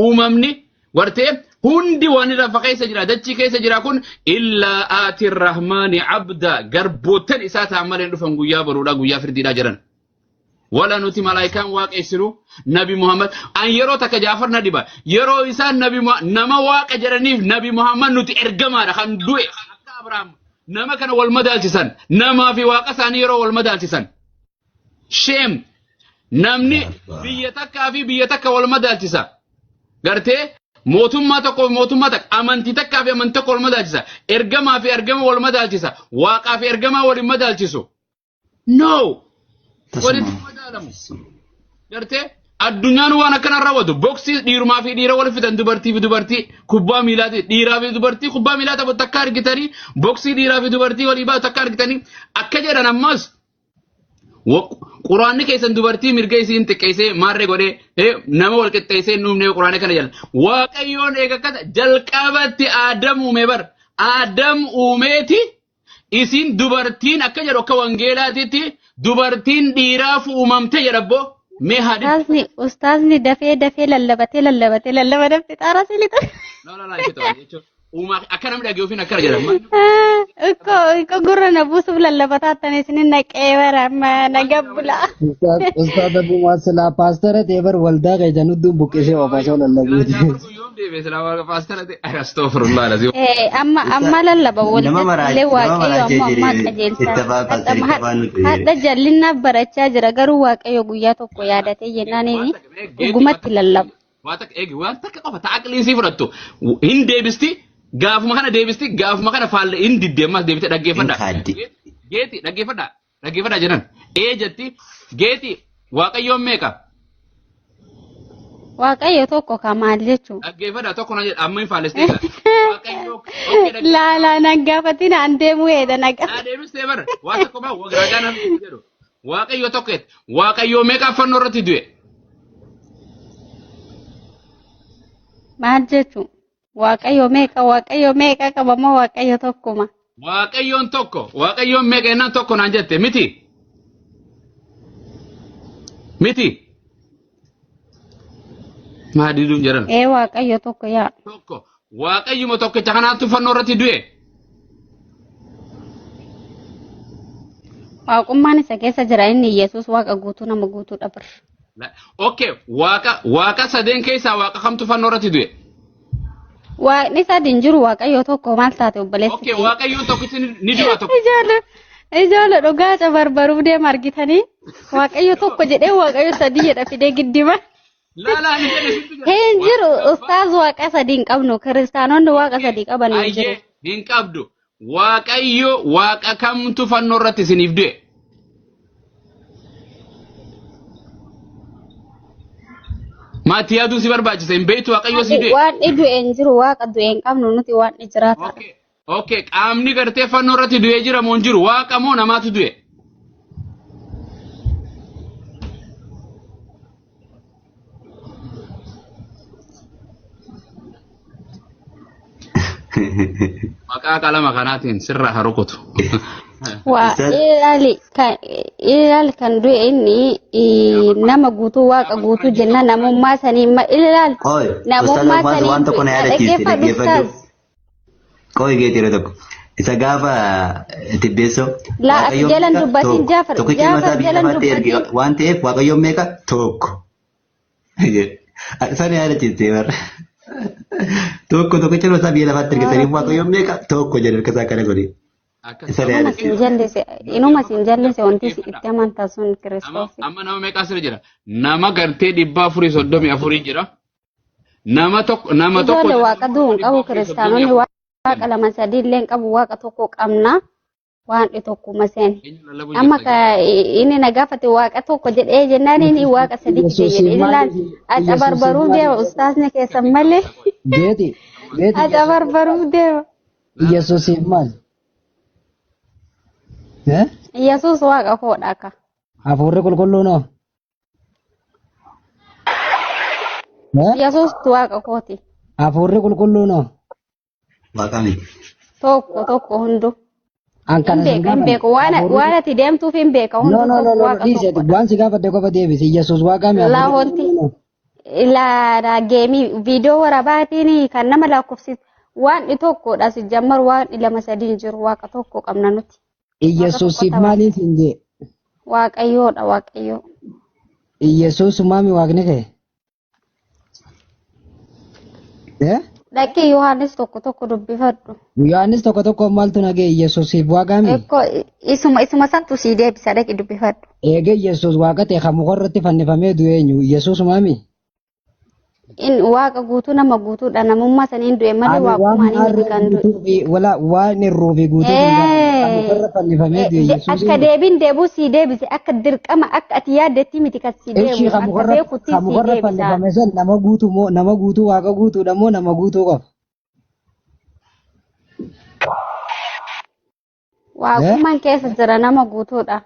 Uumamni gartee hundi waan lafa keessa jira dachii keessa jira kun illaa aati rahmaani abda garboottan isaa ta'an malee hin dhufan guyyaa boruudha guyyaa firdiidha jedhan. Wala nuti malaayikaan waaqeessinu Nabi Muhammad an yeroo takka Jaafar na dhiba yeroo isaan Nabi nama waaqa jedhaniif Nabi Muhammad nuti ergamaadha kan du'e akka Abrahaam nama kana wal madaalchisan namaa fi waaqa isaanii yeroo wal madaalchisan shame namni biyya takkaa fi biyya takka wal madaalchisa gartee mootummaa tokkoo fi mootummaa takka amantii takkaa fi amantii tokko wal madaalchisa ergamaa fi ergama wal madaalchisa waaqaa fi ergamaa wal hin madaalchisu. No! Walitti Tasuma. madaalamu. Gartee addunyaan waan akkana raawwatu boksii dhiirumaa fi dhiira wal fitan dubartii fi dubartii kubbaa miilaati dhiiraa fi dubartii kubbaa miilaa taphattu takka argitanii boksii dhiiraa fi dubartii walii baatu takka argitanii akka jedhan ammas quraanni keessan dubartii mirga isiin xiqqeessee maarree godhee nama wal qixxeessee hin uumne quraana kana jala waaqayyoon eega akkasa jalqabatti aadam uume bar aadam uumeeti Isin dubartiin akka jedhu akka wangeelaatitti dubartiin dhiiraaf uumamte jedha abbo. Mee haadhi. Ustaazni ustaazni dafee dafee lallabatee lallabatee lallaba dafee xaaraa si lixa. No, no, no, jechuudha. Uumaa akka namni dhaga'uufin akkana jedha. Ikko ikko gurra na buusuuf lallabataa tan isin naqee bara amma na gabbula. Ustaaz Abumaa silaa paastara ta'e bar waldaa keessan hunduu buqqisee ofaasoo lallabuuti. Yoom deebi'e silaa waaqa paastara ta'e. Astaghfirullah alazim. Amma amma lallaba Nama waldatti maraachee illee nama waaqayyo maraachee ammoo ammaa jedhee qajeelchaa itti afaan hadha paasterii qabaan nuti. hadha jallinnaaf barachaa jira garuu waaqayyo guyyaa tokko yaadatee jennaan Waan inni takka mee geetii waan dhugumatti takka lallaba. waan takka eegi waan takka qofa ta'a aqliin sii fudhattu hin deebisti gaafuma kana deebisti gaafuma kana faalle hin didde ammas deebite Hin dhaggeeffadha. kaaddi. Geeti dhaggeeffadha dhaggeeffadha jedhan ee jetti geeti waaqayyoon meeqa Waaqayyo tokko ka maal jechuun. Dhaggeeffadha tokko na jedha amma hin faallesteessa. Waaqayyo okkee dhaggeeffadha. Laa laa nan gaafatin an deemuu heeda na Naa deebistee bara waan tokko maa ragaa namni jedhu. Waaqayyo tokko jette. Waaqayyo meeqa fannoo irratti du'e? Maal jechuun? Waaqayyo meeqa waaqayyo meeqa qaba moo waaqayyo tokkuma? Waaqayyoon tokko. Waaqayyoon meeqa jennaan tokko naan jette miti. Miti. Maa diduun jedhan. Ee waaqayyo tokko yaa. Tokko. Waaqayyuma tokkicha kanaatu fannoo irratti du'e. Waaqummaan isa keessa jira inni Yesuus waaqa guutuu nama guutuudha bir. Okay, waaqa waaqa sadeen keessaa waaqa kamtu fannoo irratti du'e? Waaqni sadi hin jiru waaqayyo tokko maal taate obboleessi Okay, kiyya. waaqayyoon tokkichi ni du'a tokko. Ijoollee ijoollee dhugaa cabarbaruuf deema argitanii waaqayyo tokko jedhee waaqayyo sadi jedha fidee giddima. Laa laa ni jedhe sitti jedhe. Hin jiru ustaaz waaqa sadi hin qabnu kiristaanonni waaqa sadi qaban hin jiru. Ayyee hin qabdu. Waaqayyo waaqa kamtu fannoo irratti isiniif du'e? Maatii yaaduu si barbaachisa hin beektu waaqayyo si du'e. Waan du'e hin jiru waaqa du'e hin qabnu nuti waan jiraataadha. Okay. Okay, qaamni gartee fannoo irratti du'ee jira moo hin jiru? Waaqa moo namaatu du'e? Maqaa qalama kanaatiin sirraa haa rukutu. Waa Ustaaz ilaali kan ilaali kan du'e inni nama guutuu waaqa guutuu jenna namummaa sanii ilaali Qoy, Ustaaz namummaa Alfaas sanii waan tokko na du'e yaadachiiste dhaggeeffadhu dhaggeeffadhu. ustaaz. Qoy geeti yeroo tokko. Isa gaafa tibbeessoo Laa ati Waaqayyoon jalan meeqa dubbatin tokko. Jaafar Tokkicha ilma Jaafar isaa biyya jalan lafaatti erge dubbatin. waan ta'eef Waaqayyoon meeqa tokko. Sana yaadachiiste bara. Tokko tokkicha ilma isaa biyya lafaatti erge saniif Waaqayyoon meeqa tokko jedhe harka isaa akkana godhe. Akkas Isa Inuma yaadachiiste. sin jallise inuma sin jallise wanti si itti amantaa sun Nama Kiristoos. amma nama meeqaa sirra jira? Nama gartee 434 jira. Nama tokko nama tokko Ijoollee waaqa du'u hin qabu 434. kiristaanonni waaqa lama sadii illee hin qabu waaqa tokko qabna waan tokkuma seeni. Eenyu lallabuu Amma jirta? ka inni na gaafate waaqa tokko jedhee jennaan inni waaqa sadii fide jedhe. Yesuusiif Inni laal maali? aca Yesuusiif barbaruuf maali? deema ustaasni keessan malee Geeti, geeti aca barbaruuf deema. Yesuusiif maali? Eh? Yesuus waaqa koodha akka. Hafuurri qulqulluun hoo? Eh? Yesuus waaqa kooti. Hafuurri qulqulluun hoo? Waaqa miti. Tokko tokko hundu. An Hin kana sin beeka hin gaafanne. beeku waan Hafuurri waan ati deemtuuf hin beeka No, hundu no, no, tokko no, waaqa dhiisi ati tokkodha. waan si gaafadhe qofa deebisi. Yesuus waaqa mi? Hafuurri Laahotti qulqulluun hoo? Ilaala geemii viidiyoo waraabaatiin kan nama lakkoofsisu waan tokkodha si jammar waan lama sadii hin jiru waaqa tokko qabna nuti. Iyyasuusiif maaliif hin jee? Waaqayyoodha waaqayyoo. Iyyasuus maami waaqni kee? Eh? Dhaqii Yohaannis tokko tokko dubbifadhu. Yohaannis tokko tokko maaltu nagee Iyyasuusiif waaqaami? Ekkoo isuma isuma santu sii deebisa dhaqi dubbifadhu. Eegee Iyyasuus waaqa ta'e kan muka irratti fannifamee du'e eenyu? Iyyasuus maami? In waaqa guutuu nama guutuudha namummaa saniin du'e malee Ani waan waaqumaan inni harree kan du'e. guutuu fi wala waan irruu fi guutuu hin gaafne kan muka irra fannifamee du'e Iyyasuus Akka deebiin deebuu sii deebise akka dirqama akka ati yaaddetti miti kan sii Ishii deebu kan akka mukarra beekutti kan sii mukarra deebisa. fannifame san nama guutuu moo nama guutuu waaqa guutuudha moo nama guutuu qofa? Eh? Waaqummaan keessa jira nama guutuudha.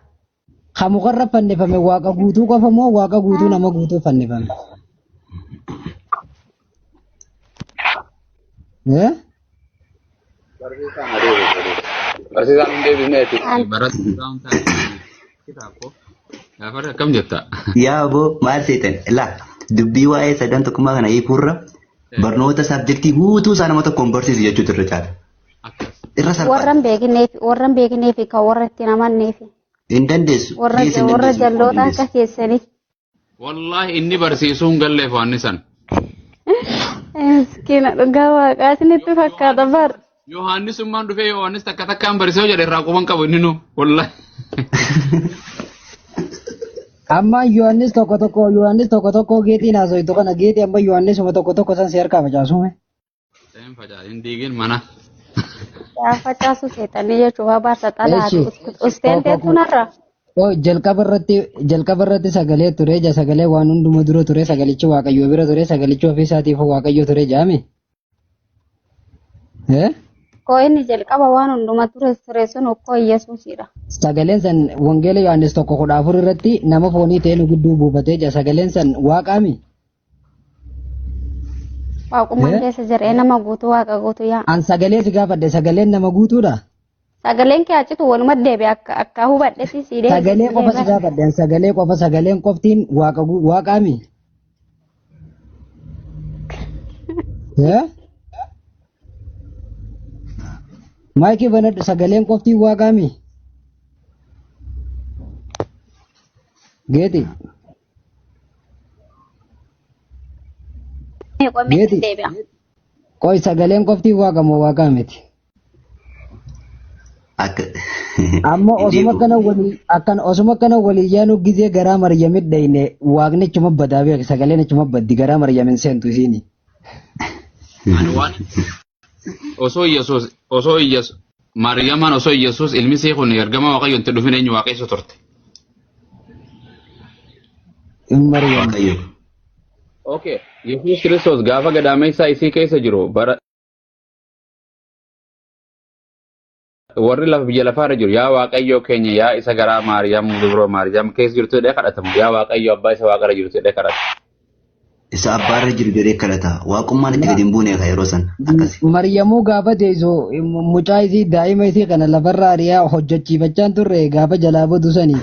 Kan mukarra fannifame waaqa guutuu qofa moo waaqa guutuu nama guutuu fannifame? Eh? Barsiisaan hin deebisneeti. Barsiisaan kitaabko. Gaafa akkam jetta? Yaa obbo maal seetan laa dubbii waa'ee sadan tokkummaa kana hiikuurra barnoota saabjektii guutuu isaa nama tokkoon barsiisu jechuutu irra caala. Akkas. Irra Warra salphaadha. hin beekneef warra hin beekneef kan warra itti hin amanneef Hin dandeessu. warra Dhiyeessa hin warra dandeessu. Hin jalloota akka dandeessu. keessanii. Wallaahi inni barsiisuu hin galleef waan san. Miskiina dhugaa waaqaa isinitti fakkaata bar. Yohaannisummaan dhufee Yohaannis takka takkaan barsiisuu jedhe irraa quban qabu inni nu. Wallaahi. Amma Yohaannis tokko tokko Yohaannis tokko tokko geetiin haasoitu kana geetii amma Yohaannisuma tokko tokko san si harkaa facaasume. Hin facaasin hin diigin mana. Yaa facaasu seexanii jechuun waa baarsa xalaatu Echi usteen tokko teettu narra. Oh, jalqaba irratti sagalee ture ja sagalee waan hunduma dura ture sagalichi waaqayyoo bira ture sagalichi ofii isaatiif waaqayyo ture jaame. Eh? Koo inni jalqaba waan hunduma ture ture sun okkoo Yesuusidha. Sagaleen san wangeela Yohaannis 1:14 irratti nama foonii ta'e nu gidduu buufatee ja sagaleen san waaqaami. Waaqummaan Eh? keessa jira nama guutuu waaqa guutuu yaa. An sagalee si gaafadhe sagaleen nama guutuudha. Sagaleen kee achitu waluma deebi'e akka akka hubadhetti sii deebise Sagalee sii qofa si deebi'e. gaafadhe an sagalee qofa sagaleen qoftiin waaqa waaqaami. Eh? Maayikii banadhu sagaleen qoftiin waaqaami. Geeti Qometti geeti deebi'a. qoy sagaleen qoftiin waaqa moo waaqaa miti? Akka Amma hin osuma deebi'u. akkana walii akkan osuma akkana walii yaanu gizee garaa Maryamit dhayne waaqni achuma badaa beek sagaleen achuma baddi garaa Maryamin seentu isiini. Ani waan osoo Yesuus osoo Yesuus Maariyamaan osoo Yesuus ilmi isii kun ergama waaqayyoon itti dhufin eenyu waaqessu turte. Maryam. Waaqayyo. Okay. Yesuus Kiristoos gaafa gadameessaa isii keessa jiru bara warri lafa biyya lafaarra jiru yaa waaqayyoo keenya yaa isa garaa Maariyaam dubroo Maariyaam keessa jirtu jedhee kadhatamu yaa waaqayyo abbaa isa waaqarra jirtu jedhee kadhata. Isa abbaarra jiru jedhee kadhata. Waaqummaan itti gadi hin buune ka yeroo san akkasi. Maryamuu gaafa deessu mucaa isii daa'ima isii kana lafarra ari'aa hojjechiifachaan turre gaafa jalaa badu sani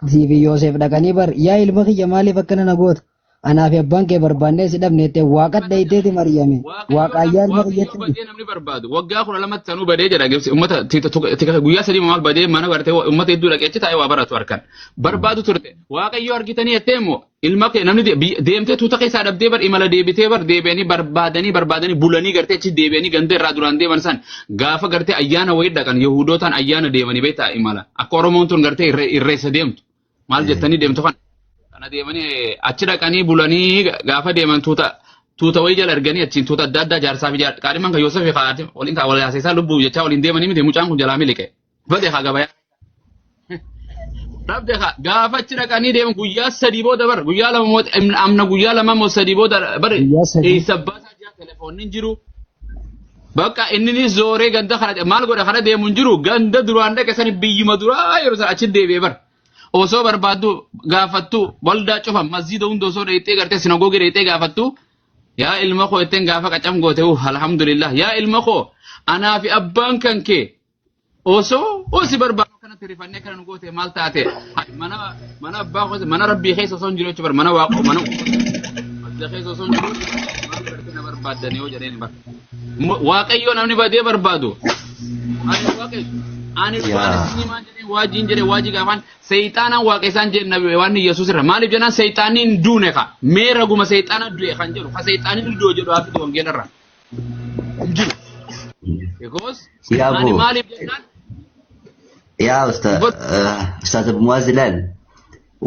isii fi Yoosef dhaqanii bar yaa ilma kiyya maaliif akkana na goota anaa fi abbaan kee barbaannee si dhabne jettee waaqa dhayiteeti Maryami waaqaan yaa ilma Waaqayyo kiyyatti badee namni barbaadu waggaa 12tti sanuu badee jedha Gibsi uummata guyyaa sadii maal badee mana bartee uummata hedduu dhaqee achi taa'ee waa baratu harkan barbaadu turte waaqayyo argitanii jettee immoo ilma kee namni deemtee tuuta keessaa dhabdee bar imala deebitee bar deebi'anii barbaadanii barbaadanii bulanii gartee achi deebi'anii ganda irraa duraan deeman san gaafa gartee ayyaana wayii dhaqan Yahudootaan ayyaana deemanii beektaa imala akka Oromoon tun gartee irreessa deemtu maal jettanii deemtu kana kana deemanii achi dhaqanii bulanii gaafa deeman tuuta tuuta wayii jala arganii achiin tuuta adda addaa jaarsaa fi qaadhimaan kan Yoosef fi waliin kaa wal haasaisaa lubbuu jechaa waliin deemanii miti mucaan kun jalaa miliqe bade haa gabayaa dhabde haa gaafa achi dhaqanii deeman guyyaa sadii booda bar guyyaa lama moo amna guyyaa lama moo sadii booda bar guyyaa sadii eessa baasaa jira telefoonni hin jiru. Bakka inni zooree ganda kana maal godha kana deemu hin jiru ganda duraan dhaqe sani biyyuma duraa yeroo sana achi deebi'ee bar. Osoo barbaaddu gaafattu waldaa cufa masjiida hunda osoo dheeyxee gartee sinagoogii dheeyxee gaafattu yaa ilma koo ittiin gaafa qacam goote alhamdulillah yaa ilma koo anaa fi abbaan kan kee osoo osi barbaadu kanatti rifannee kana nu goote maal taate mana mana abbaa koo mana rabbii keessa osoo hin jiru jechuudha mana waaqoo mana Ibidda keessa osoo hin jiru maal gartee na barbaaddan yoo jedheen bar. Waaqayyoo namni badee barbaadu. Ani waaqayyo. Ani dhugaan isinii maal jedhee waajiin jedhee waajii gaafaan seeyxaanaan waaqa isaan jedhe nabi waan Yesuus irra maaliif jennaan seeyxaanni hin duune ka mee raguma seeyxaana du'e kan jedhu ka seeyxaanni ni du'e jedhu hafi wangeela irra. Hin jiru. Because Yaa ani boo. maaliif jennaan Yaa ustaaz Abu Muwaaz ilaal.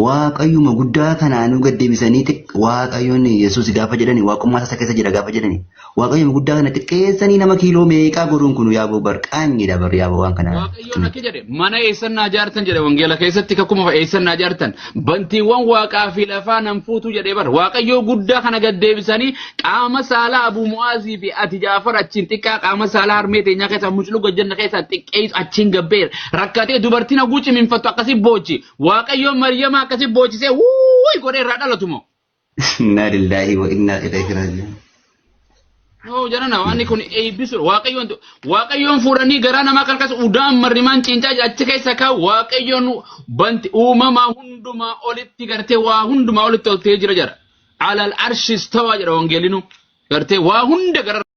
Waaqayyuma guddaa kanaanuu gad deebisanii Waaqayyoon Yesuus gaafa jedhani waaqummaa isaa keessa jira gaafa jedhani Waaqayyuma guddaa kana xiqqeessanii nama kiiloo meeqaa godhuun kun yaaboo bar qaanyiidha bar yaaboo waan kana. Waaqayyoon akka jedhe mana eessan naa jaartan jedhe wangeela keessatti kakkuma fa'a eessan naa jaartan bantiiwwan waaqaa fi lafaa nan fuutu jedhee bar Waaqayyoo guddaa kana gad deebisanii qaama saalaa Abuu Mu'aazii fi ati Jaafar achiin xiqqaa qaama saalaa harmee teenyaa keessaa mucluga jenna keessaa xiqqeessu achiin gabbeera rakkatee dubartiin haguu ciminfattu akkasii boochi Waaqayyoon Maryama akkasi boochisee wuuy godhee irraa dhalatu moo? Inna lillahi wa inna ilayhi raji'un. No jarana waan kun eebbisu Waaqayyoon Waaqayyoon fuudhanii garaa namaa kan keessa udaan marrimaan ciincaa jira achi keessa kaa'u Waaqayyoon banti uumamaa hundumaa olitti gartee waa hundumaa olitti ol ta'ee jira jara. Alal arshi istawaa jedha wangeelinu gartee waa hunda gara.